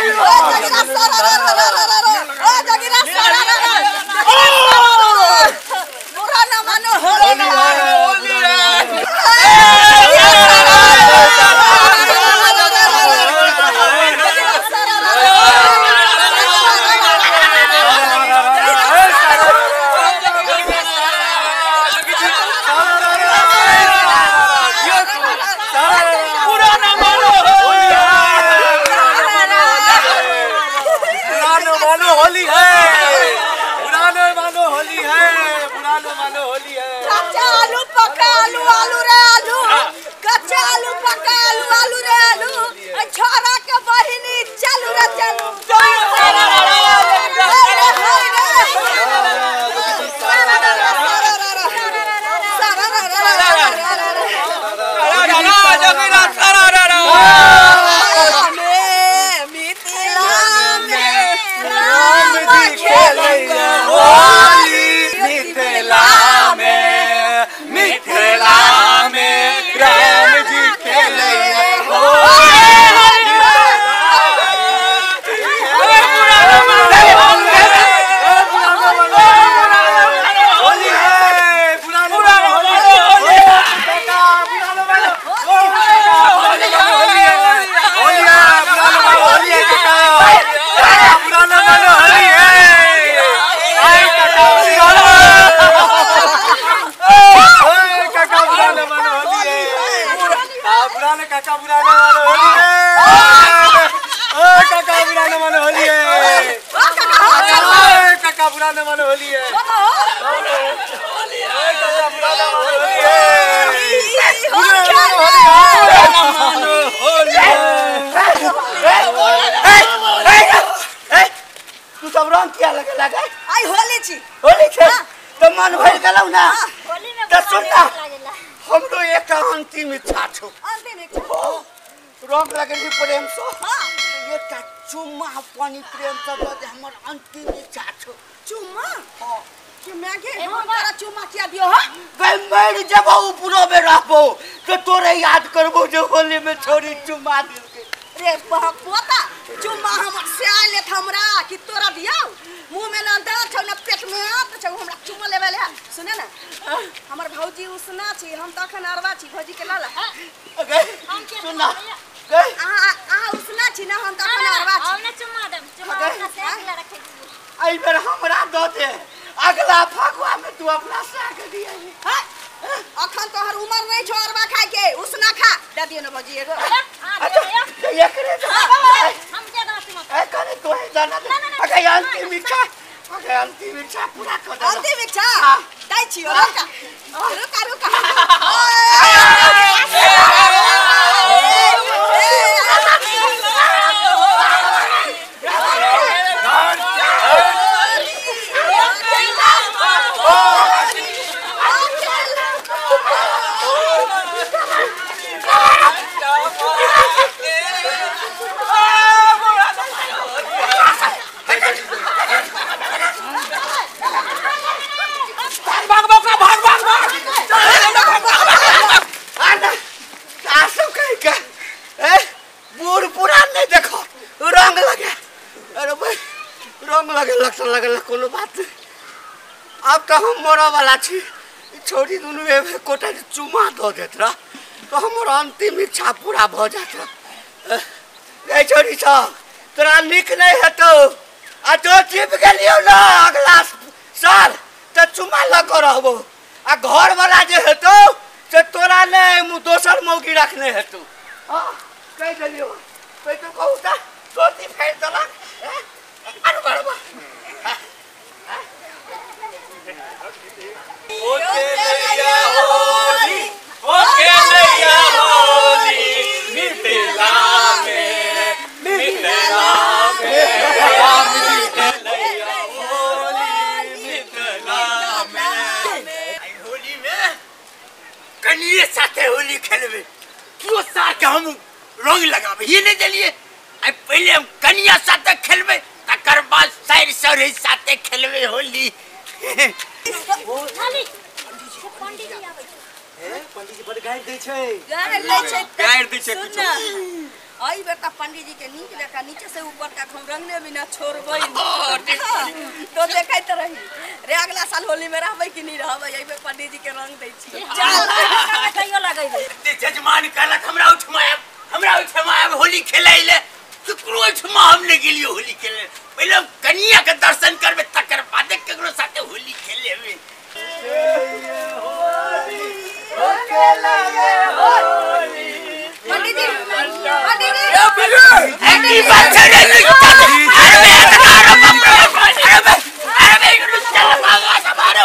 ओ जगीरा सारा रा रा रा ओ जगीरा सारा रा रा बुरा ना मानो होली होली होली है पुराने मानो होली है पुराने मानो होली है। कच्चा आलू पका आलू आलू रे आलू कच्चा आलू पका आलू आलू रे आलू छोरा के बहिनी चलू रे चलू मन भर गेलौ ना त सुन ना हमरो एक अंतिम इच्छा छौ अंतिम इच्छा रंग लगेली प्रेम से एकटा चुम्मा पानी प्रेम से दऽ दे हमर अंतिम इच्छा छौ। चुम्मा हां कि मैं के हम तोरा चुम्मा किया दियो हो गई मर जबौ पूरो में रहबो तो तोरे याद करबो जे होली में छोरी चुम्मा दिलके। रे पोता चुम्मा हमर से आले हमरा कि तोरा दियो मुंह में ना दांत छौ ना पेट में आंत छौ हमरा चुम्मा लेबे ले। सुने ना हमर भौजी उसना छी हम तखन अरवा छी भौजी के लाला गई सुन ना गई अहाँ उसना छी ना हम तखन अरवा छी हम ना चुम्मा देम चुम्मा अपना से अगला रखे छी एहि बेर हमरा दऽ दे अगला फगुआ में तू अपना साग दिया। हां अखन तोहर उमर नहीं छौ अरवा खाय के उसना खा दे दियो ना भौजी एगो। अच्छा एकरे हम ज्यादा चुम्मा ए कने तोहे जाना दे अगे अंतिम इच्छा अगे अंतिम इच्छा पूरा कर दे अंतिम इच्छा दै छियो रुका रुका रुका लगल कोनो बात अब तो हम मरऽ वाला छी छोरी दुनू एकोटा चुमा दऽ देत रह तो हमर अंतिम इच्छा पूरा भऽ जात रह। गै छोरी सब तोरा नीक नहीं हेतौ आ जो जीत गेलियौ ना अगला साल तऽ चुमा लऽ कऽ रहबौ आ घर वाला जे हेतौ से तोरा नहीं दोसर मौगी रखने हेतौ। हाँ कहि देलियौ कहि तो कहू तऽ धोती फाड़ि देलक अरे बड़बा कनिए साथे होली खेलबे क्यों सार के हम रंग लगाबे ये नहीं देलिए। आई पहले हम कनिया साथे खेलबे तकर बाद साइर सौरे साथे खेलबे होली। पंडित जी आबै पंडित जी बड़ गारि दै छै गारि दै छै गारि दै छै सुन ना आई बेर त पंडित जी के नीक जका नीचे से ऊपर तक हम रंगने बिना छोड़बै तो देखैत रही रे। अगला साल होली में रहबै कि नहीं रहबै, एहि बेर पंडित जी के रंग दै छी। चल कहियो लगैबै। जजमान कहलक हमरा उठमा आब होली खेलै ले, ककरो उठमा हम नहीं गेलियो होली खेले। पहिले हम कनिया के दर्शन करबै तकर बादे ककरो साथे होली खेलेबै। पंडित जी, पंडित जी, की बात छै रे? अरे बे अरे बे अरे बे रुक चल भागा सब अरे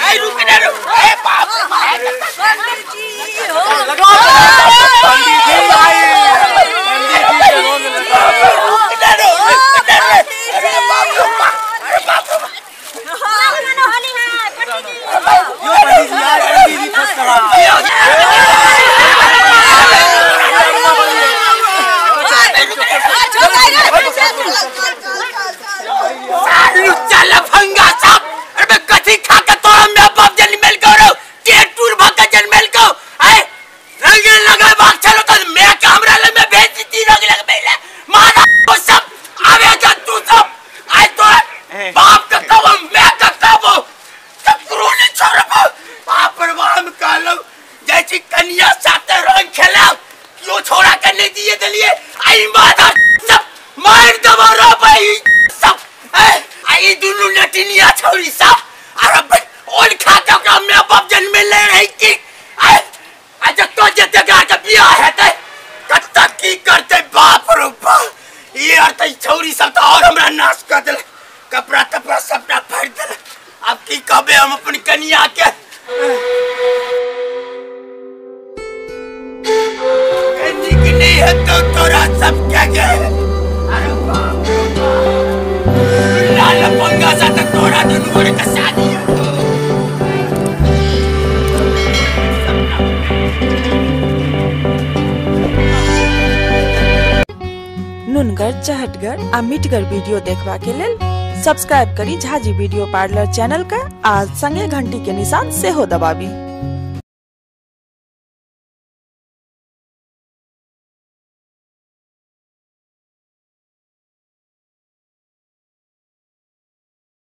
ए रुक ना रुक ए बाप रे पंडित जी हो लगाओ। पंडित जी आए, पंडित जी के रंग लगाओ। रुक ना रुक ना रे। अरे बाप रे बाप, अरे बाप रे मनो होली है पंडित जी। यो पंडित जी आए, पंडित जी फर्स्ट क्लास। लफंगा सब अरे कथी खा के तोरा my बाप जनमेल को रो टेटूर भक जनमेल को ए रंग लगाबाक छलो त मैं के हमरा लग में भेज दी रंग लगबै ले मारा को सब आवे जा तू सब आइ तोरा बाप के कब मैं के कब ककरो नहीं छोड़ब। बाप रे बाप हम कहलौ जाइ छी कनिया साथे रंग खेलाब क्यों छोड़ा के नहीं दिए देलिए आई मारा सब मार देबो रे भाई सब ए आई दुनू नटिनिया छौरी सब अरे ओल खा के ओकरा my बाप जनमेल रही की आ जतो जते गा के बियाह हेतै कत की करतै बाप रे बाप। ई आर त छौरी सब त और हमरा नाश कर देलक, कपड़ा तपड़ा सबटा फाड़ि देलक। आब की कहबै हम अपन कनिया के? नीक नहीं हेतौ तोरा सबके गे। अरे बाप रे बाप, लाल पंगा सा त तोरा दुनू गोरे के शादी हेतौ। नुनगर, चहटगर आ मिठगर वीडियो देखबा के लेल सब्सक्राइब करी झाजी वीडियो पार्लर चैनल के आ संगे घंटी के निशान सेहो दबाबी।